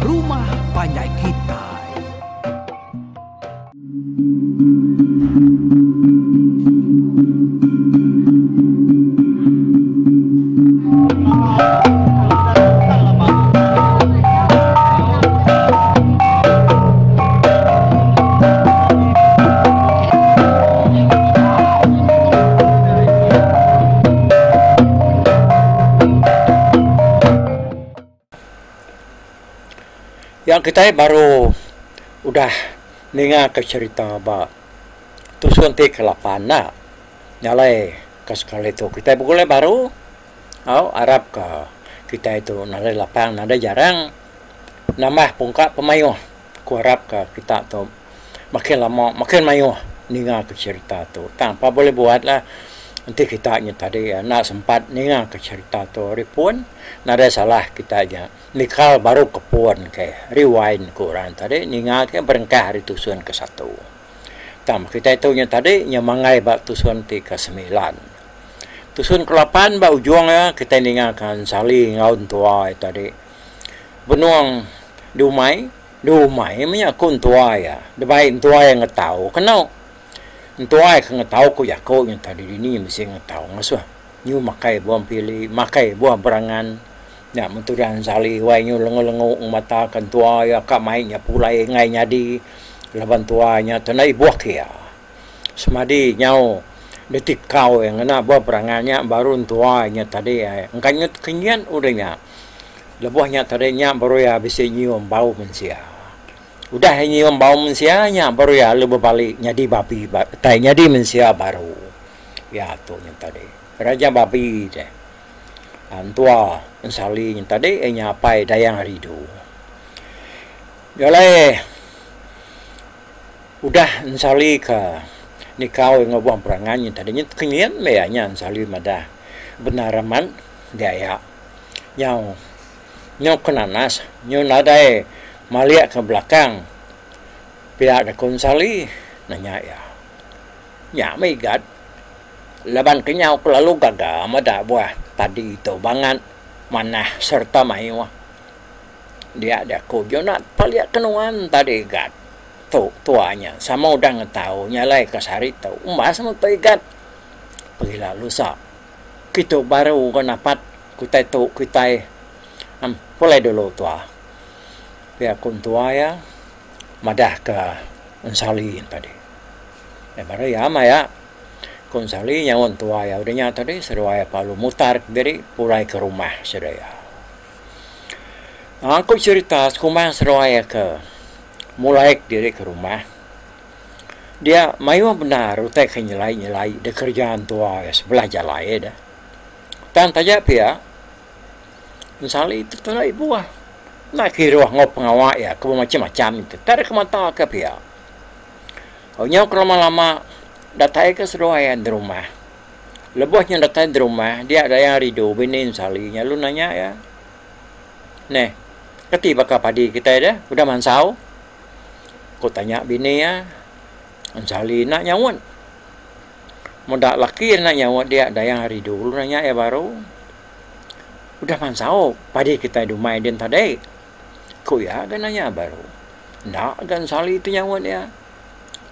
rumah panjai kitai. Yang kitai baru udah ninga ke cherita ba tusun ti ke lapan enda. Nya alai ke sekali tu kitai begulai baru au arap ka kitai tu nadai lapang nadai jarang nambah pungka pemayuh. Ku arap ka kita tu makin lama makin mayuh ninga ke cherita tu. Tang pa boleh buat lah enti kita nya tadi enda sempat ninga ke cherita tu ari pun nadai salah kita nya nikal baru ke pun ke rewind ku orang tadi ninga ke berengkah ari tusun ke satu. Tang kitai tu nya tadi nya manggai ba tusun ti ke semilan. Tusun ke lapan ba ujung iya kitai ninga ka Ensali enggau entua iya tadi. Benung dumai, dumai meh nya ku entua iya. Dibai entua iya ngetau kenu. Entua iya ke ngetau ku jaku nya tadi dini bisi ngetau ngasuh nyu makai buah empili, makai buah berangan. Nya meh tudah Ensali wai nyu lengu-lengu ngemata ke entua iya ka mai nya pulai enggai nyadi laban entua nya tu enda ibuh ke iya. Semadi nyau ditikau iya ngena buah berangan nya baru entua nya tadi engka nyut kenyit udah nya. Lebuh nya tadi nya baru iya bisi nyium bau mensia. Udah iya nyium bau mensia nya baru iya lalu bebali nyadi babi tai nyadi mensia baru. Iya tu nya tadi. Raja babi deh. Entua Ensali nya tadi iya nya apai Dayang Ridu. Nya alai udah Ensali ke nikau enggau buah perangan nya tadi nya tekenyit meh iya nya Ensali madah bendar amat diaya. Nyau nyau ke nanas nyu nadai malik ke belakang pia da ku Ensali nanya iya. Nya meh igat laban ke nyau kelalu gaga meda buah padi tu bangat manah sereta mayuh. Dia diaku juna palik ke nuan tadi igat tu tua nya sama udah ngetau nya alai ke sehari tu umbas meh tu igat pegila lusa. Kitu baru ga napat kutai tu kitai em pulai dulu tua. Pia ku entua iya madah ka Ensali tadi. Eh baru iya maya ku Ensali nyaut entua iya udah nya tadi seduai iya perlu mutar kediri pulai ke rumah sida iya. Aku cherita sekumbang seduai iya ke mulai kediri ke rumah. Dia mayuh bendar utai ke nyelai-nyelai dikereja entua iya sebelah jalai deh. Tang taja pia, Ensali tu tanda ibuh enda kiruh enggau pengawa iya ke bemacham-macham iti. Tak deka mata ke pia. Nyau ke lama-lama datai ke seduai iya derumah. Lebuh nya datai derumah dia Dayang Ridu bini Ensali nya lalu nanya iya, Neh, kati baka padi kitai deh udah mansau? Ku tanya bini iya. Ensali enda nyaut. Meda laki iya enda nyaut dia Dayang Hari dulu nanya iya baru. Udah mansau padi kitai dumai din tadi? Ku iya ga nanya baru. Enda ga Ensali tu nyaut iya.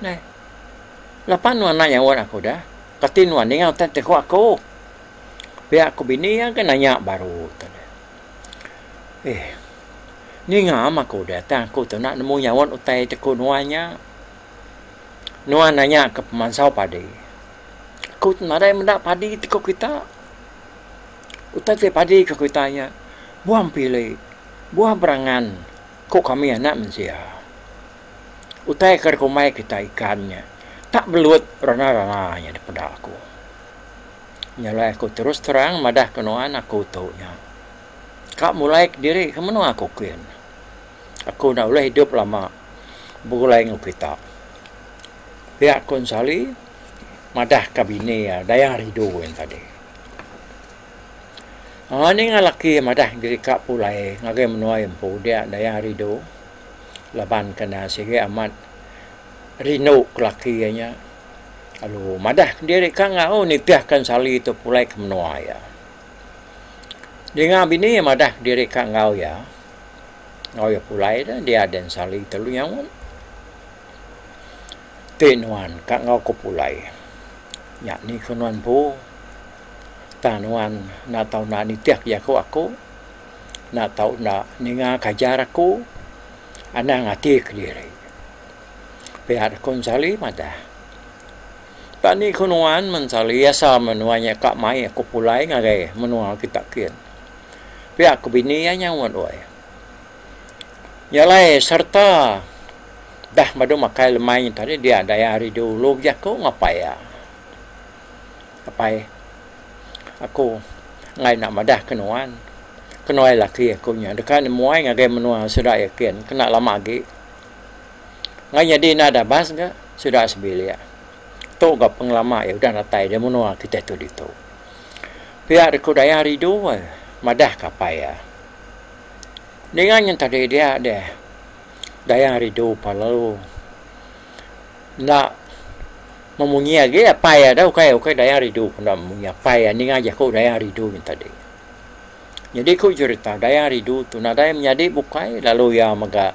Neh. Lapa nuan enda nyaut aku deh. Kati nuan ninga utai ti ku aku. Pia ku bini iya ga nanya baru. Eh. Ninga mah aku udah tang aku tu enda nemu nyaut utai ti ku nuan nya. Nuan nanya ke pemansau padi. Aku tu nadai meda padi ti ku kita. Utai ti padi ku kita nya buah empili, buah berangan ku kami anak mensia. Utai ke dikumbai kita ikan nya tak belut rana-rana nya dipeda aku. Nya alai aku terus terang madah ke nuan aku tu nya. Ka mulai kediri ke menua aku kin. Aku enda ulih idup lama begulai enggau kita. Pia ku Ensali madah ka bini iya Dayang Ridu yen tadi. Aaa ninga laki madah diri ka pulai ngagai menua iya empu dia Dayang Ridu laban ke ne sigi amat rindu ke laki iya nya lalu madah kediri ka enggau nitih ka Ensali tu pulai ke menua iya. Dinga bini iya madah diri ka enggau iya. Enggau iya pulai dah dia den Sali telu nyaut. Ti nuan ka enggau ku pulai. Nya ni ku nuan empu. Tang nuan enda tau enda nitih jaku aku. Enda tau enda ninga ke ajar aku. Anang ati kediri. Pia ku Ensali madah. Tak ni ku nuan men Sali asal menua nya ka mai aku pulai ngagai menua kita kin. Pia ku bini iya nyaut weh. Nya alai sereta dah madu makai lemai nya tadi dia daya ari dulu bejaku ngapai iya. Apai aku enggai enda madah ke nuan. Kenuai laki aku nya deka nemuai ngagai menua sida iya kin kena lama agi. Enggai nyadi enda dabas ga sida sebilik. Tu ga pengelama iya udah datai da menua kitai tu ditu. Pia deka daya ridu madah ka apai iya. Ninga nyen tadi dia deh daya ridu pa lalu enda memunyi agi apai iya dah ukai ukai daya ridu pun enda memunyi apai iya ninga jaku daya ridu nyen tadi. Nyadi ku jerita daya ridu tu nadai menyadi bukai lalu iya mega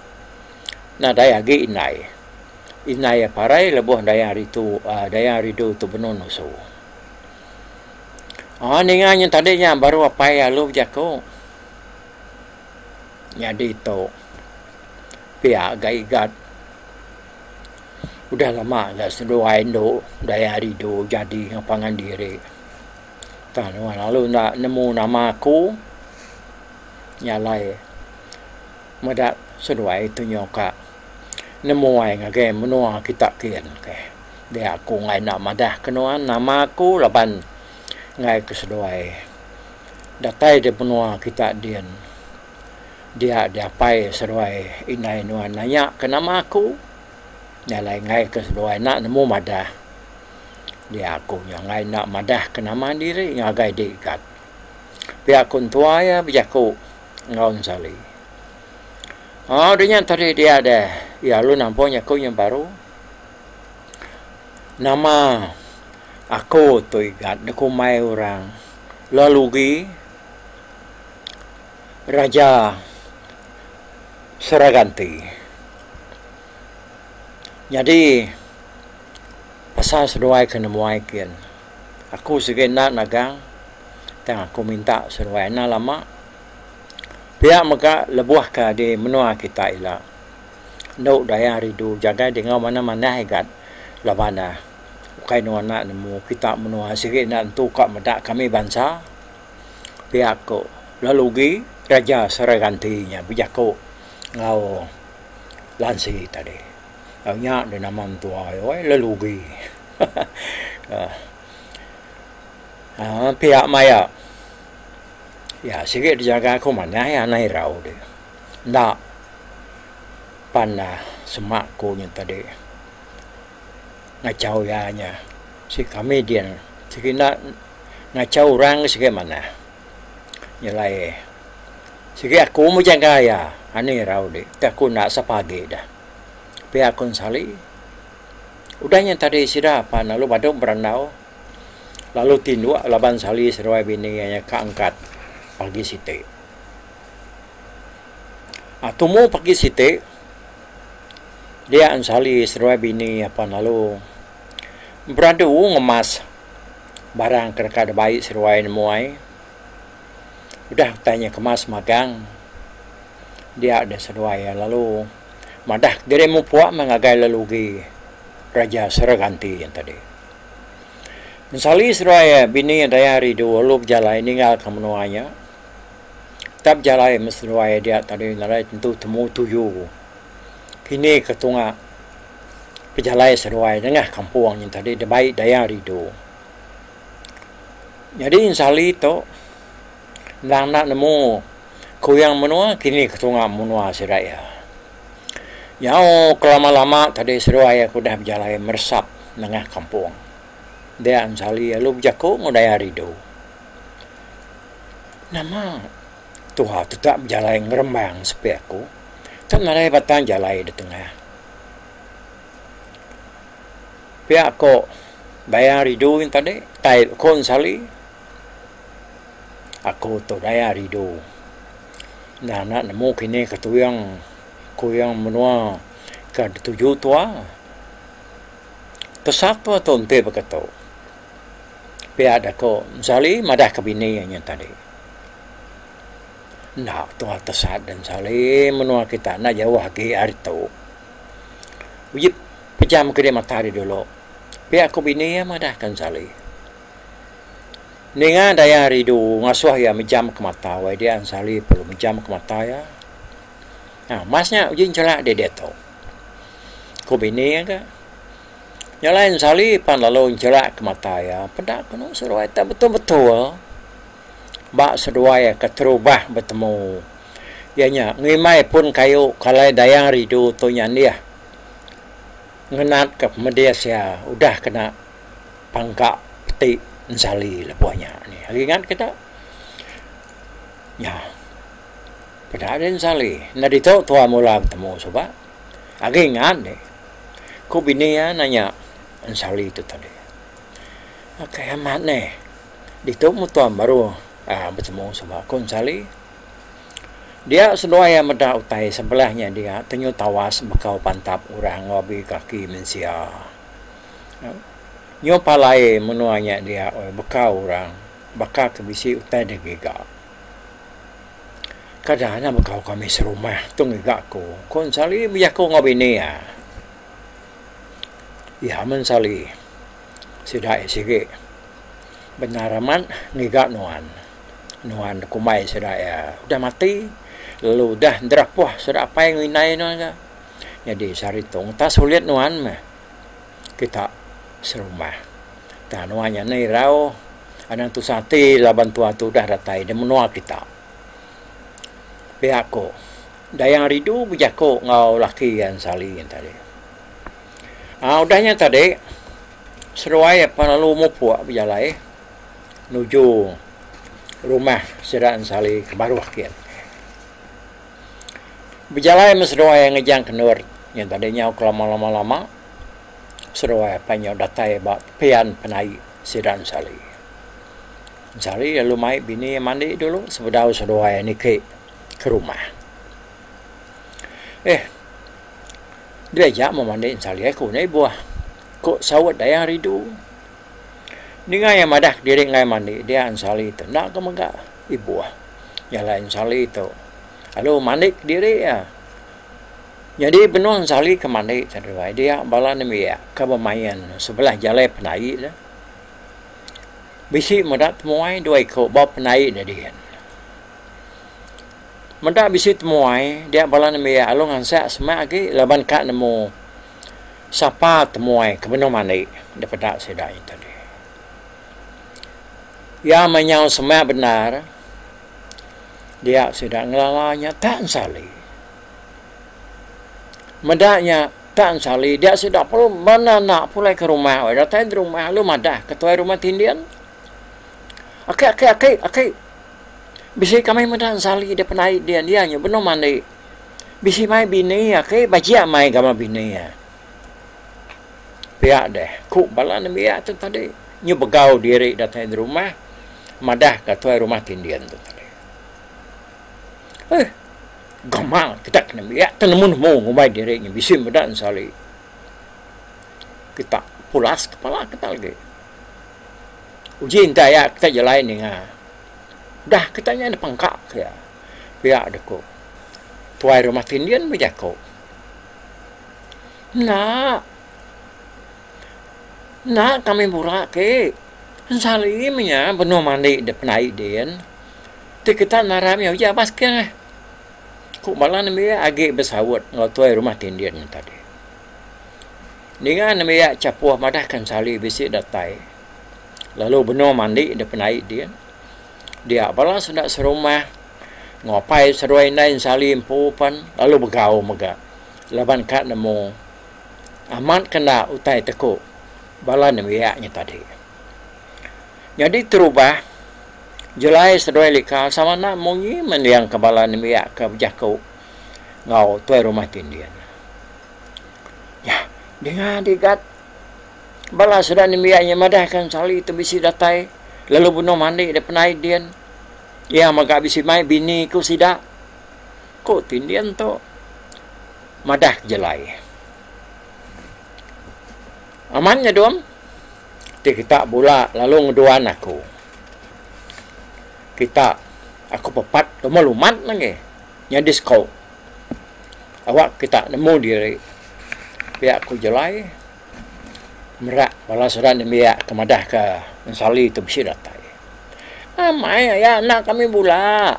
nadai agi indai. Indai iya parai lebuh daya ritu uhh daya ridu tu benung nusu. Aaa ninga nya tadi nya baru apai alu bejaku nyadi tu pia ga igat udah lama ga seduai endu daya ridu jadi enggau pangan diri. Tang nuan lalu enda nemu nama aku nya alai meda seduai tu nyau ka nemu ai ngagai menua kita kin keh. Dia aku enggai enda madah ke nuan nama aku laban enggai ke seduai datai di menua kita din. Dia diapai seduai indai nuan nanya ke nama aku nya alai enggai ke seduai enda nemu madah. Dia aku nya enggai enda madah ke nama diri ngagai di gat. Pia ku entua iya bejaku enggau Ensali. Aaa udah nya tadi dia deh iya lalu nampung jaku nya baru. Nama aku tu igat dikumbai orang Lelugi Raja Seraganti. Nyadi pasal seduai ke nemuai kin aku sigi enda nagang tang aku minta seduai enda lama pia mega lebuh ka di menua kita ila. Endo daya ridu jagai dingau manah manah igat laban ne ukai nuan enda nemu kita menua sigi enda tentu ka meda kami bansa pia ko lalu ugi raja Seraganti nya bejaku enggau Lansi tadi. Tau nya da nama mentua iya weh lalu ugi haha pia maya iya sigi dijaga ku manah iya anang irau deh enda. Pan semak ku nya tadi ngachau iya nya si kami din sigi enda ngachau orang sigi manah nyelai sigi aku meh jaga iya anih irau di ti aku enda sapa agi dah. Pia ku Ensali udah nya tadi sida pan lalu badu berandau lalu tinduk laban Sali seduai bini iya ka angkat pagi siti. Tumu pagi siti dia ensali seduai bini apan lalu beradu ngemas barang ke deka dibai seduai nemuai. Udah utai nya kemas magang dia deh seduai lalu madah diri mupuk meh ngagai lelugi Raja Seraganti yen tadi. Ensali seduai bini daya ridu lalu bejalai ninggalka menua nya. Tap jalai meh seduai dia tadi nadai tentu temu tuju. Kini ke tunga pejalai seduai nengah kampung nyin tadi dibai daya ridu. Nyadi ensali tu endang enda nemu kuyang menua kini ke tunga menua sida iya. Nyau ke lama-lama tadi seduai ke udah bejalai meresap nengah kampung. Dia ensali lalu bejaku enggau daya ridu. Nama tuha tetap bejalai ngerembang sepi aku tang nadai batang jalai da tengah. Pia ko Dayang Ridu yen tadi tai ko Ensali aku tu Dayang Ridu. Enda enda nemu kini ke tuyang kuyang menua ke dituju tua. Tesat tua tu enti baka tu. Pia dako Ensali madah ke bini iya nya tadi. Enda tua tesat da Ensali menua kita enda jauh agi ari tu. Uji pejam ke dek mata dek dulu. Pia ko bini iya madah ke Ensali. Ninga Dayang Ridu ngasuh iya mejam ke mata wai dia Ensali perlu mejam ke mata iya. Ha mas nya uji enchelak dek diatu. Ku bini iya ga. Nya alai Ensali pan lalu enchelak ke mata iya peda kenu seduai tak betul-betul ba seduai iya keterubah betemu iya nya ngimbai pun kayu ke alai Dayang Ridu tu nyandih ngenat ke pemedis iya udah kena pangka peti ensali lebuh nya. Agi ingat kita? Nya. Peda deh ensali. Enda ditu tua mula betemu suba. Agi ingat deh. Ku bini iya nanya ensali tu tadi. Okey amat neh. Ditu meh tua baru aaa betemu suba ku ensali. Dia seduai iya meda utai sebelah nya dia tenyu tawas bekau pantap orang enggau abi kaki mensia. Nyu palai menua nya dia oi bekau orang baka ke bisi utai deh giga. Kada nya bekau kami serumah tu ngiga ku, ku Ensali bejaku enggau bini iya. Iya meh Ensali sida iya sigi bendar amat ngiga nuan. Nuan kumbai sida iya udah mati lalu udah derapuh sida apai enggau indai nuan ga. Nyadi sehari tu ngetas ulit nuan meh. Kita serumah. Tang nuan nya neh irau anang tusah ati laban tua tu udah datai di menua kita. Pia ko Dayang Ridu bejako enggau laki iya Ensali nya tadi. Aaa udah nya tadi seduai apan lalu mupuk bejalai nuju rumah sida Ensali ke baruh kin. Bejalai meh seduai ngejang ke endur nya tadi nyau ke lama lama lama seduai apai nyau datai ba tepian penai sida Ensali. Ensali lalu mai bini iya mandi dulu sebedau seduai niki ke rumah. Eh deh aja meh mandi Ensali aku enda ibuh ku saut Dayang Ridu. Ninga iya madah kediri enggai mandi dia Ensali tu enda ke mega ibuh. Jalai Ensali tu lalu mandi kediri iya. Nyadi benung Ensali ke mandi tadi wai dia bala nembiak ke bemain sebelah jalai penai ne. Bisi meda temuai dua iku ba penai ne diin. Meda bisi temuai dia bala nembiak lalu ngansak semak agi laban ka nemu sapa temuai ke benung mandi daripada sida nya tadi. Iya menyau semak bendar dia sida ngelala nya tak ensali. Meda nya tak ensali dia sida perlu bala enda pulai ke rumah weh datai di rumah lalu madah ketuai rumah tindin. Aki aki aki aki bisi kami meda ensali da penai din iya nya benung mandi. Bisi mai bini aki bajik mai gamal bini iya. Pia deh, ku bala nembiak tu tadi nyu begau diri datai di rumah madah ka tuai rumah Tindin tu tadi. Eh, gamal kita ke nembiak tu nemu nemu ngumbai diri nya bisi meda ensali. Kita pulas kepala kita lagi. Uji enti aya kita jelai ninga. Dah kita nya dipangka ke iya. Pia deh ku tuai rumah Tindin bejaku. Enda. Enda kami bura ake. Ensali meh nya benung mandi da penai din. Ti kita naram iya uji abas ke eh. Ku bala nembiak agi besaut enggau tuai rumah Tindin nya tadi. Ninga nembiak chapuh madah ke ensali bisi datai lalu benung mandi da penai din. Dia bala sida serumah enggau apai seduai indai ensali empu pen lalu begau mega. Laban ka nemu amat ke enda utai teku bala nembiak nya tadi. Nyadi terubah jelai seduai lika sama enda munyi mendingka bala nembiak ke bejaku enggau tuai rumah Tindin. Nyah dinga digat bala sida nembiak nya madahka Ensali tu bisi datai lalu benung mandi da penai din. Iya mega bisi mai bini ku sida. Ku Tindin tu madah ke Jelai. Amat nya dom ti kita bula lalu ngeduan aku. Kita aku pepat lumat lumat lagi nyadi seko. Awak kita nemu diri pia ku Jelai merak bala sida nembiak ke madah ka Ensali tu bisi datai. Amai aya anak kami bula.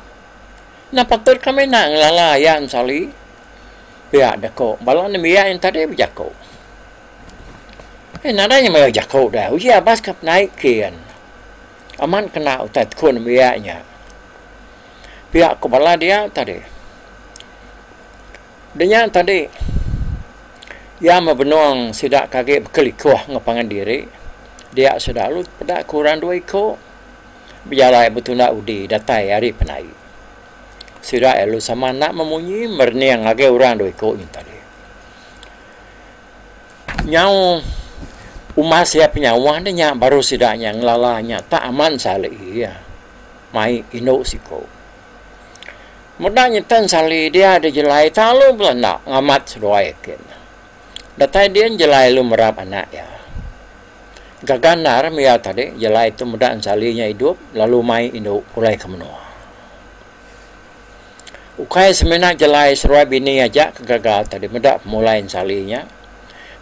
Enda patut kami enda ngelala aya Ensali. Pia deko bala nembiak yen tadi bejako. Eh nadai nya mayuh jako deh uji abas ka penaik kin. Amat kena utai teku nembiak nya. Pia ko bala dia tadi. De nya tadi iya meh benung sida ke agi bekelikuh enggau pangan diri dia sida lalu peda ke orang dua iko bejalai betunda udi datai ari penaik. Sida lalu sama enda memunyi merening ngagai orang dua iku nya tadi. Nyau umas iya penyauh ne nya baru sida nya ngelala nya tak aman sali iya mai indu siku. Meda nyetan sali dia da jelai tau bala enda ngamat seduai kin. Datai din jelai lalu merap anak iya. Gaga endar mia tadi jelai tu meda ensali nya idup lalu mai indu pulai ke menua. Ukai semina jelai seruai bini aja ke gaga tadi meda pemulai ensali nya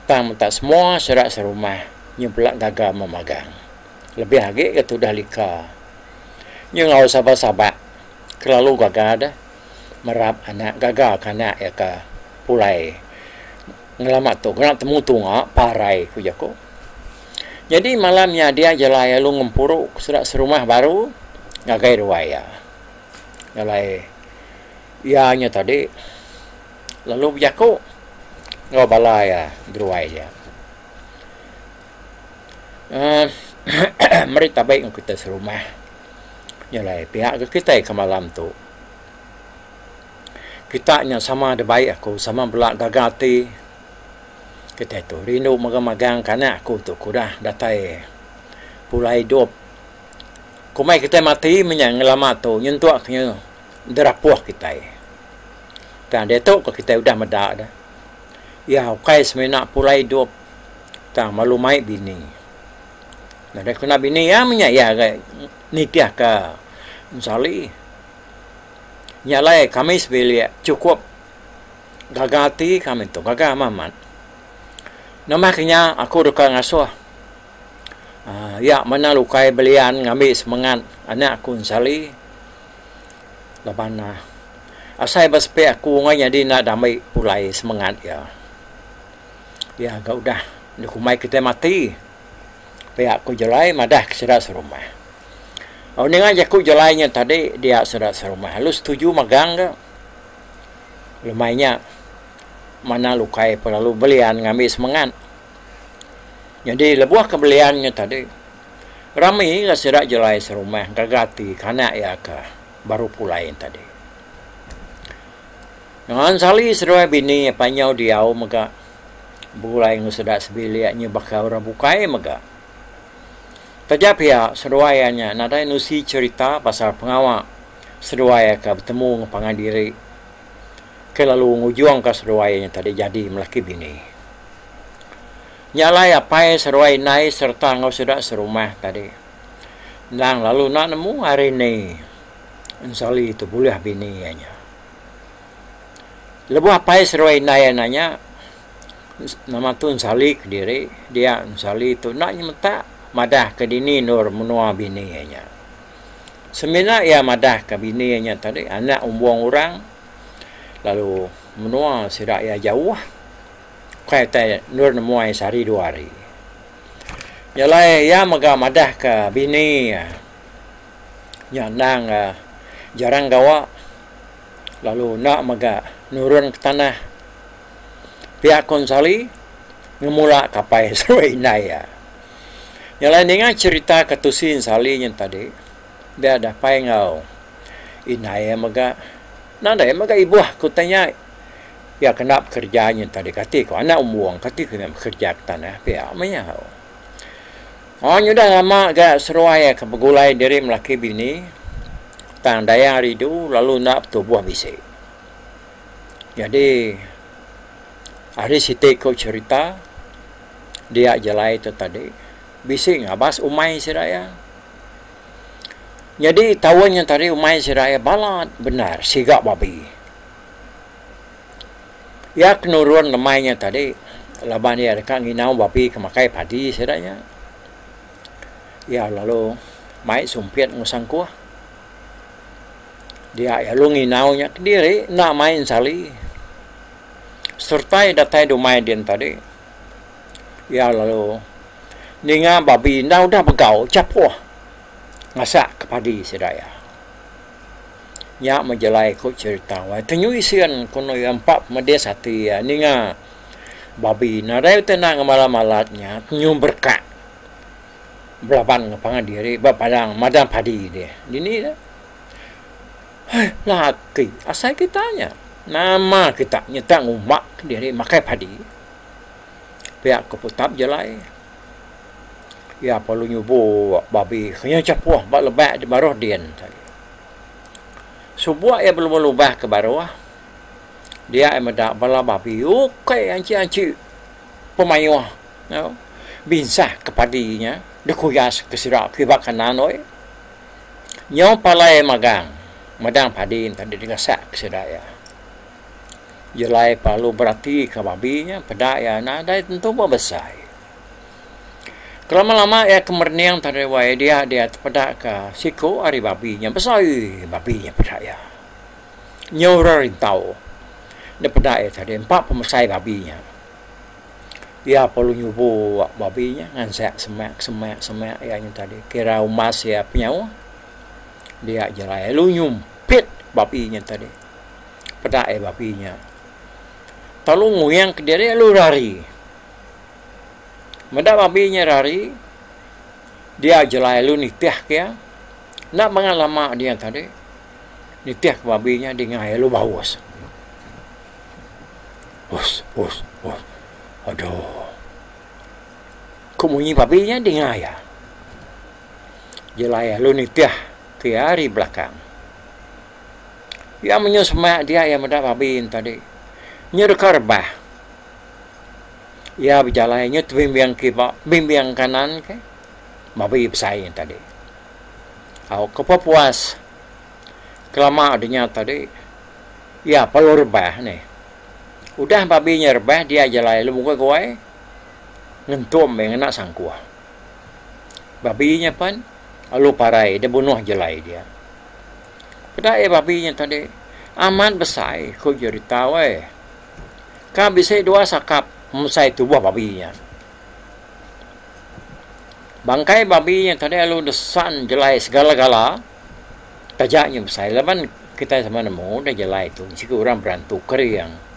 tang menta semua sida serumah nyu bela gaga memagang. Lebih agi ga tudah lika nyu enggau sabak-sabak kelalu gaga deh merap anak gaga ke anak iya ke pulai. Ngelama tu kena temu tunga parai ku jaku. Nyadi malam nya dia jelai lalu ngempuru sida serumah baru ngagai ruai iya. Alai iya nya tadi lalu bejaku enggau bala iya geruai iya. uhh meri tabi enggau kitai serumah nya alai pia ga kitai ke malam tu. Kita nya sama da bai aku sama bela gaga ati kitai tu rindu mega magang ke anak aku tu ke udah datai pulai idup. Kumbai kitai mati meh nya ngelama tu nyentuk ke nya derapuh kitai. Tang diatu ka kitai udah meda ne iya ukai semina pulai idup tang malu mai bini. Nadai kena bini iya meh nya iya ga nitih ka ensali. Nya alai kami sebilik chukup gaga ati kami tu, gaga amat amat. Nambah ke nya aku deka ngasuh uhh iya menda lukai belian ngambi semengat anak aku ensali laban uhh asai ba sepi aku enggai nyadi enda dambi pulai semengat iya. Iya ga udah dikumbai kitai mati. Pia ku Jelai madah ke sida serumah. Au ninga jaku Jelai nya tadi dia sida serumah lalu setuju magang ga. Lemai nya mana lukai pun lalu belian ngambi semengat. Nyadi lebuh ke belian nya tadi rami ga sida Jelai serumah gaga ati ke anak iya ke baru pulai nya tadi. Ngan sali seduai bini apai nyau diau mega. Begulai enggau sida sebilik nya baka orang bukai mega. Taja pia seduai iya nya nadai nusi cherita pasal pengawa seduai iya ke betemu enggau pangan diri ke lalu ngujungka seduai iya nya tadi jadi melaki bini. Nya alai apai seduai indai sereta enggau sida serumah tadi endang lalu enda nemu hari ni ensali tu bulih bini iya nya. Lebuh apai seduai indai iya nanya nama tu ensali kediri dia ensali tu enda nyemetak madah ke dini endur menua bini iya nya. Semina iya madah ke bini iya nya tadi anak umbung orang lalu menua sida iya jauh ukai utai endur nemuai sehari dua hari. Nya alai iya mega madah ke bini iya nya endang jarang gawa. Lalu enda mega nurun ke tanah. Pia ku Ensali ngemula ke apai seduai indai iya. Nya alai ninga cherita ke tusi Ensali nyin tadi, dia da apai enggau indai iya mega nadai mega ibuh ke utai nya. Iya ke enda bekereja nyin tadi kati ku anak umbung kati ku nya bekereja ke tanah pia meh iya. Oh nyudah lama ga seruai iya ke begulai diri melaki bini tang daya ridu lalu enda betubuh bisi. Nyadi ari siti ku cherita dia jalai tu tadi bisi ngabas umai sida iya. Nyadi taun nya tadi umai sida iya balat bendar siga babi. Iya ke nurun lemai nya tadi laban iya deka nginau babi ke makai padi sida nya. Iya lalu mai sumpit enggau sangkuh. Dia iya lalu nginau nya kediri enda mai ensali. Sereta iya datai dumai din tadi iya lalu ninga babi enda udah begau chapuh ngasak ke padi sida iya. Nya meh jelai ku cherita wai tenyu isin ku anu iya empa pemedis ati iya ninga babi nadai utai enda ngemalat-malat nya tenyu berekak. Belaban enggau pangan diri ba padang madang padi dih. Dini ne. Heh laki asai kita nya. Nama kita nyeta ngumba diri makai padi. Pia ke putap jelai. Iya perlu nyubo babi ke nya chapuh ba lebak di baruh din. Suba iya belubah-lubah ke baruh dia iya meda bala babi ukai anchi-anchi pemayuh. Binsah ke padi nya dikuyas ke sida kiba kanan oi. Nyau palai magang medang padi enta digasak ke sida iya. Jelai perlu berati ke babi nya peda iya nadai tentu besai. Kelama lama iya ke merening tadi wai dia dia tepeda ke siku ari babi nya besai babi nya peda iya. Nyau rerintau dipeda iya tadi empa pemesai babi nya. Iya perlu nyubu babi nya ngansak semak semak semak iya nya tadi kira umas iya penyauh dia jelai lalu nyumpit babi nya tadi peda iya babi nya telu nguyang kediri lalu rari meda babi nya rari dia jelai lalu nitih ke iya enda bangat lama dia tadi nitih ke babi nya dinga iya lalu baus. Us us us aduh. Ku munyi babi nya dinga iya. Jelai lalu nitih ke iya ari belakang. Iya menyuh semak dia iya meda babi ne tadi. Nyu deka rebah. Iya bejalai nyu tebimbing kiba bimbing kanan ke babi besai ne tadi. Au ke puas kelama dinya tadi. Iya perlu rebah nih. Udah babi nya rebah dia jalai lalu mugah guai ngentum iya ngena sangkuh. Babi nya pen lalu parai dibunuh jalai dia. Peda iya babi nya tadi amat besai ku jerita weh. Ka bisi dua sakap mesai tubuh babi nya. Bangkai babi nya tadi lalu desan jelai segala-gala taja nya besai laban kitai sama nemu da jelai tu siku orang berantu kering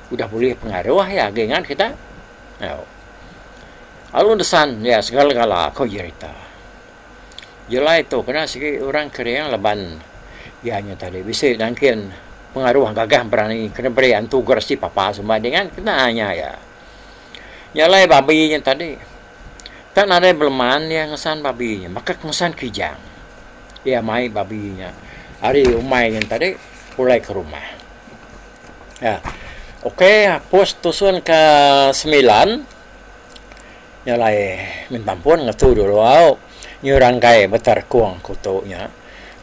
udah bulih pengaruh iya agi ngan kita. Lalu desan iya segala-gala ku jerita. Jelai tu kena sigi orang kering laban iya nya tadi bisi nangkin pengaruh gagah berani kena beri antu gerasi papa semua dingan kena nya iya. Nya alai babi nya tadi tak nadai beleman iya ngesan babi nya baka ke ngesan kijang. Iya mai babi nya ari umai nya tadi pulai ke rumah. Uhh ok pos tusun ke semilan nya alai minta ampun ngetu dulu au nyu rangkai beterekung ku tu nya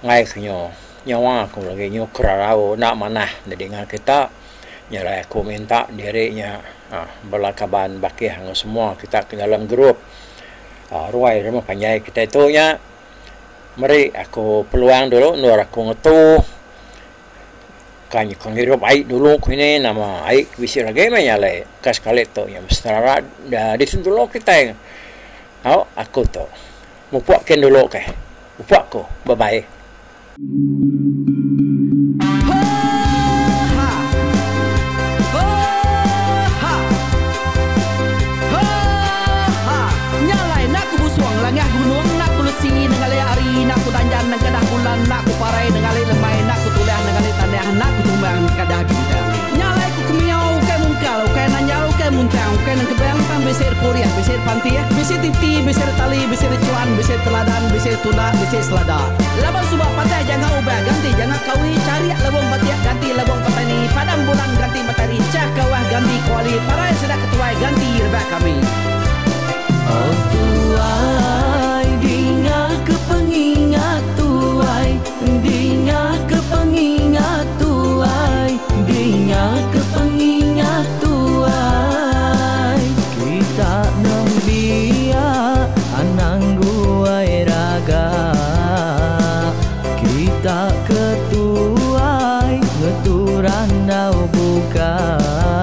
enggai ke nyu nyawa ku lagi nyu kerarau enda manah didinga kita. Nya alai aku minta diri nya bala kaban bakih enggau semua kita ke dalam group ruai rumah panjai kitai tu nya meri aku peluang dulu endur aku ngetu kan ku ngirup ai dulu ku ini nama ai bisi lagi meh nya alai ka sekali tu nya beserara dulu kitai au aku tu mupuk kin dulu keh mupuk ku bye bye. ganti kuali parai sida ke tuai ganti rebak kami. Oh tuai dinga ke pengingat tuai dinga ke pengingat tuai dinga ke pengingat tuai kita nembiak anang guai raga kita ke tuai ngetu randau bukai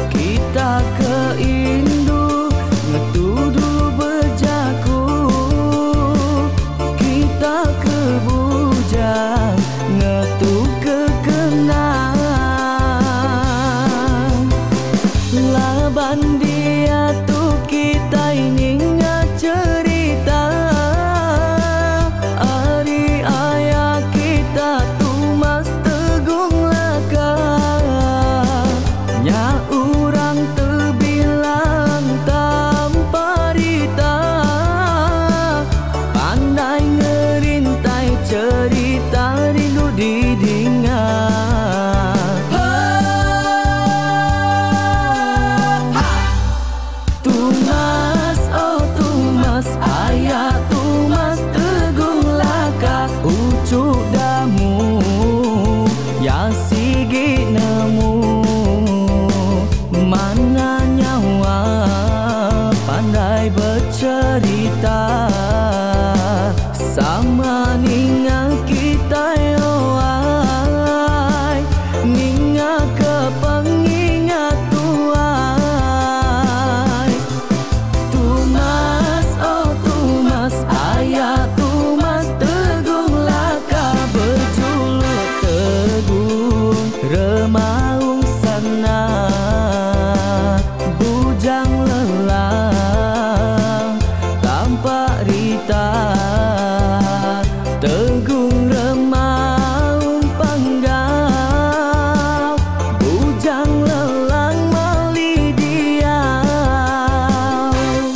kita ke indu ngetu dulu bejaku kita ke bujang ngetu ke kenang laban diatu kitai ninga cherita ari aya kita Tumas Tegung Laka nya orang tebilang tanpa rita pandai ngerintai cherita rindu didinga. Tumas, oh Tumas, aya Tumas Tegung Laka ucuk damu ya sigi nemu mana nyawa pandai bercerita sama ninga kita ai ninga ke pengingat tuai Tumas, oh Tumas, aya Tumas Tegung Laka berjuluk Tegung Remaung sana bujang lelang tanpa rita Tegung Remaung Panggau bujang lelang mali diau.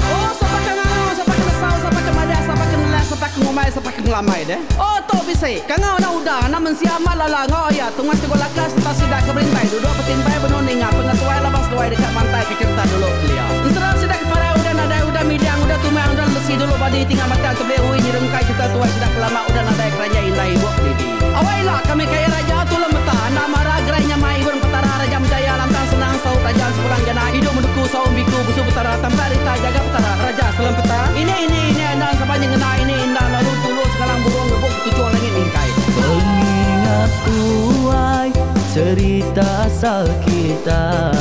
Oh sapa ke ngangau sapa ke nesau sapa ke madah sapa ke nelah sapa ke ngumbai sapa ke ngelamai deh. Oh tu bisi kangau anak uda anak mensia amat lala enggau aya Tumas Tegung Laka sereta sida ke berintai duduk betimpai benung ninga pengetuai laban seduai deka mantai ke cherita dulu kelia. Ensera sida ke parai udah nadai udah midang udah tumang udah lesi dulu badi tinggal matang tebeli ui nyerungkai cherita tuai sida ke lama udah nadai keranjai indai ibuk didi. Awai ila kami kai raja tulung meta enda mara gerai nyamai ibun petara raja menjaya lantang senang saut raja sepulang jana idup menduku saum biku busu petara tampak rita jaga petara raja selem peta ini ini ini endang sapa nyengena ini indah lalu tulu sekalang burung ngebuk ketuchung langit mingkai. Pengingat tuai cerita asal kita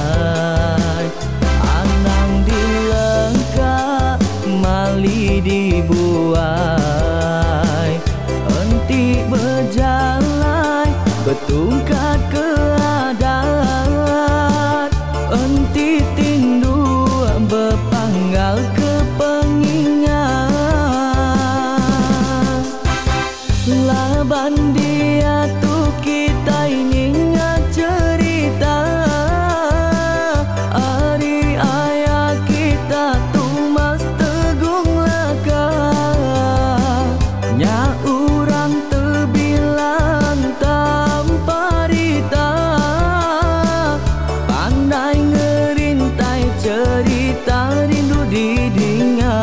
anang dilengka mali dibuai enti bejalai betungkat ke adat enti tindu bepanggal ke pengingat laban diatu kita ninga cerita ari aya kita Tumas Tegung Laka nya urang tebilang tanpa rita pandai ngerintai cerita rindu didinga.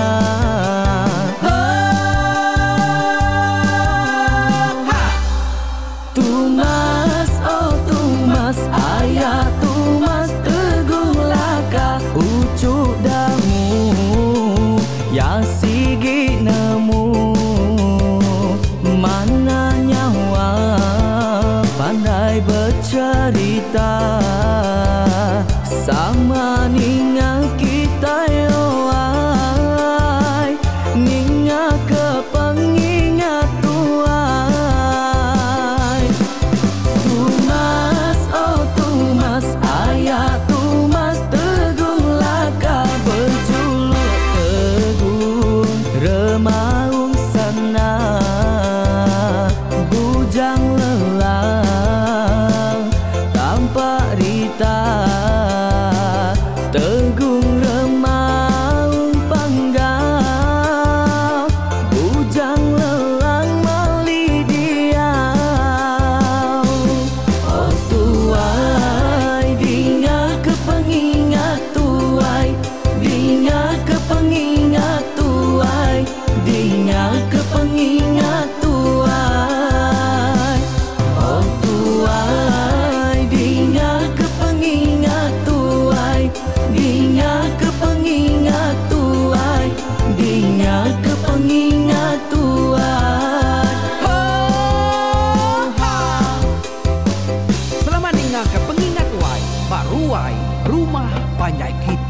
Tumas, oh Tumas, aya Tumas Tegung Laka ucuk damu ya sigi nemu mana nyawa pandai bercerita sama ninga kita ai ninga ke pengingat tuai Tumas, oh Tumas, aya Tumas Tegung Laka berjuluk Tegung Remaung sana bujang lelang tanpa rita Tegung Remaung Panggau bujang lelang mali diau. Oh tuai dinga Ninga ke pengingat wai ba ruai rumah panjai kita.